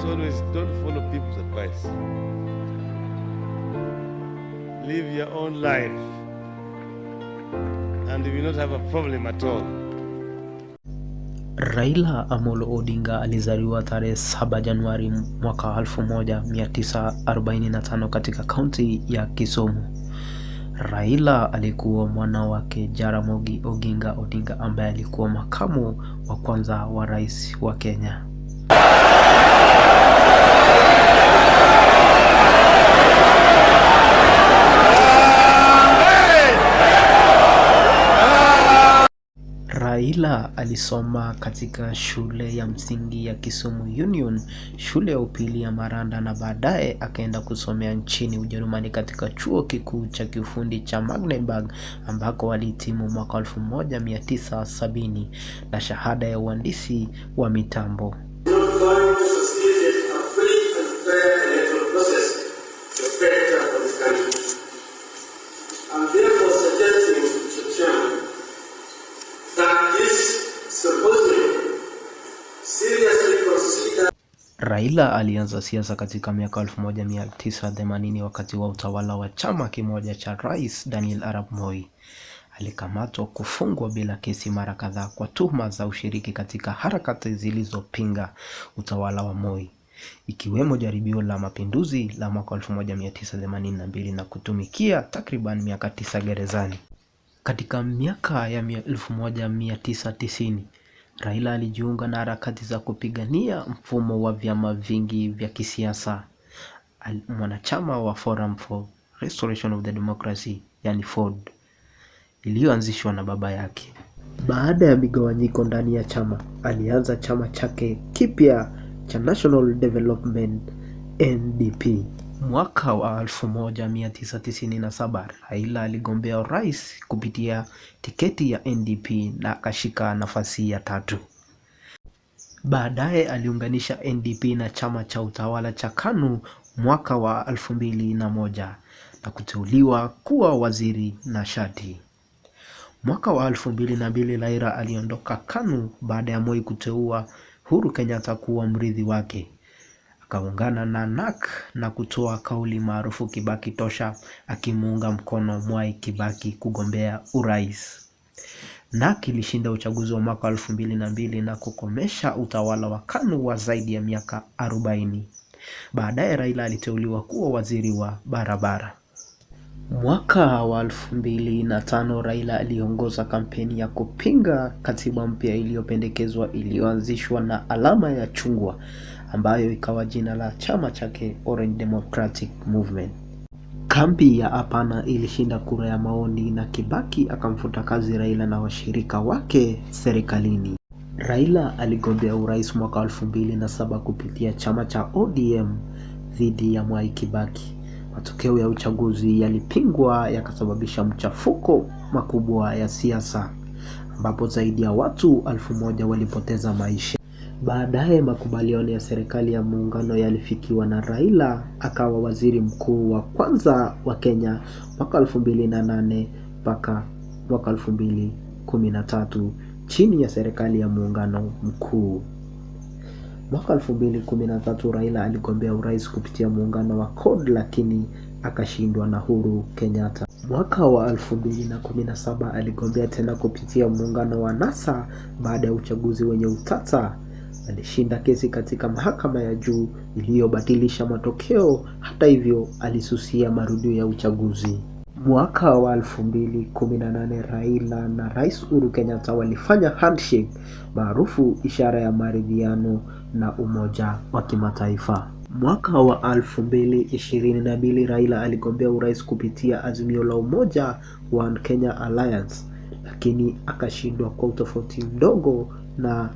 Always don't follow people's advice. Live your own life and you will not have a problem at all. Raila Amolo Odinga alizaliwa tarehe 7 Januari mwaka 1945 katika kaunti ya Kisumu. Raila alikuwa mwana wake Jaramogi Oginga Odinga ambaye alikuwa makamu wa kwanza wa rais wa Kenya. Raila alisoma katika shule ya msingi ya Kisumu Union, shule ya upili ya Maranda na baadaye akaenda kusomea nchini Ujerumani katika chuo kikuu cha kiufundi cha Magdeburg ambako alihitimu mwaka 1970 na shahada ya uhandisi wa mitambo. Not going to facilitate a free and fair electoral process, the better for this country. I'm therefore suggesting, Mr. Chairman, that this symposium seriously consider Raila alianza siasa katika miaka 1980 wakati wa utawala wa chama kimoja cha Rais Daniel Arap Moi. Alikamatwa, kufungwa bila kesi mara kadhaa kwa tuhuma za ushiriki katika harakati zilizopinga utawala wa Moi, ikiwemo jaribio la mapinduzi la mwaka 1982 na kutumikia takriban miaka 9 gerezani. Katika miaka ya 1990, Raila alijiunga na harakati za kupigania mfumo wa vyama vingi vya kisiasa. Mwanachama wa Forum for Restoration of the Democracy, yani FORD, iliyoanzishwa na baba yake. Baada ya migawanyiko ndani ya chama, alianza chama chake kipya cha National Development NDP. Mwaka wa 1997 Raila aligombea urais kupitia tiketi ya NDP na akashika nafasi ya tatu. Baadaye aliunganisha NDP na chama cha utawala cha KANU mwaka wa 2001 na kuteuliwa kuwa waziri nishati. Mwaka wa 2002 Raila aliondoka KANU baada ya Moi kuteua Uhuru Kenyatta kuwa mrithi wake. Akaungana na NARC na kutoa kauli maarufu Kibaki tosha, akimuunga mkono Mwai Kibaki kugombea urais. NARC ilishinda uchaguzi wa mwaka 2002 na kukomesha utawala wa KANU wa zaidi ya miaka 40. Baadaye Raila aliteuliwa kuwa waziri wa barabara. Mwaka wa 2005 Raila aliongoza kampeni ya kupinga katiba mpya iliyopendekezwa iliyoanzishwa na alama ya chungwa ambayo ikawa jina la chama chake Orange Democratic Movement. Kambi ya hapana ilishinda kura ya maoni na Kibaki akamfuta kazi Raila na washirika wake serikalini. Raila aligombea urais mwaka 2007 kupitia chama cha ODM dhidi ya Mwai Kibaki. Matokeo ya uchaguzi yalipingwa yakasababisha mchafuko makubwa ya siasa ambapo zaidi ya watu 1000 walipoteza maisha. Baadaye makubaliano ya serikali ya muungano yalifikiwa na Raila akawa waziri mkuu wa kwanza wa Kenya mwaka 2008 mpaka mwaka 2013 chini ya serikali ya muungano mkuu. Mwaka 2013 Raila aligombea urais kupitia muungano wa CORD lakini akashindwa na Uhuru Kenyatta. Mwaka wa 2017 aligombea tena kupitia muungano wa NASA baada ya uchaguzi wenye utata. Alishinda kesi katika mahakama ya juu iliyobatilisha matokeo. Hata hivyo, alisusia marudio ya uchaguzi. Mwaka wa 2018 Raila na Rais Uhuru Kenyatta walifanya handshake maarufu, ishara ya maridhiano na umoja wa kimataifa. Mwaka wa 2022 Raila aligombea urais kupitia Azimio la Umoja wa Kenya Alliance, lakini akashindwa kwa utofauti mdogo na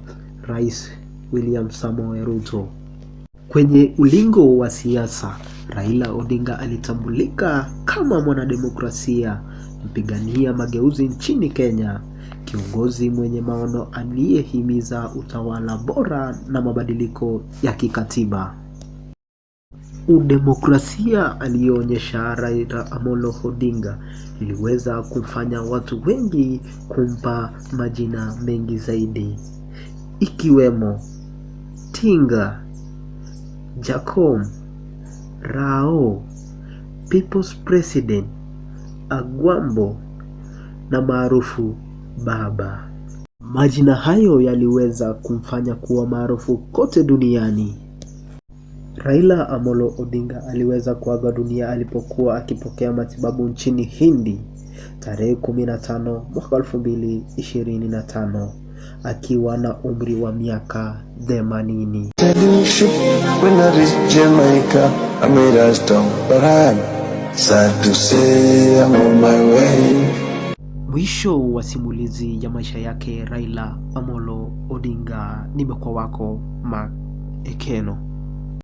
Rais William Samoei Ruto. Kwenye ulingo wa siasa, Raila Odinga alitambulika kama mwanademokrasia, mpigania mageuzi nchini Kenya, kiongozi mwenye maono aliyehimiza utawala bora na mabadiliko ya kikatiba. Udemokrasia aliyoonyesha Raila Amolo Odinga iliweza kumfanya watu wengi kumpa majina mengi zaidi, ikiwemo Tinga, Jakom, Rao, People's President, Agwambo na maarufu Baba. Majina hayo yaliweza kumfanya kuwa maarufu kote duniani. Raila Amolo Odinga aliweza kuaga dunia alipokuwa akipokea matibabu nchini Hindi tarehe 15 mwaka 2025 akiwa na umri wa miaka 80. When I reached Jamaica, I made a stop, but I'm sad to say I'm on my way. Mwisho wa simulizi ya maisha yake Raila Amolo Odinga. Nimekuwa wako Mark Ekeno.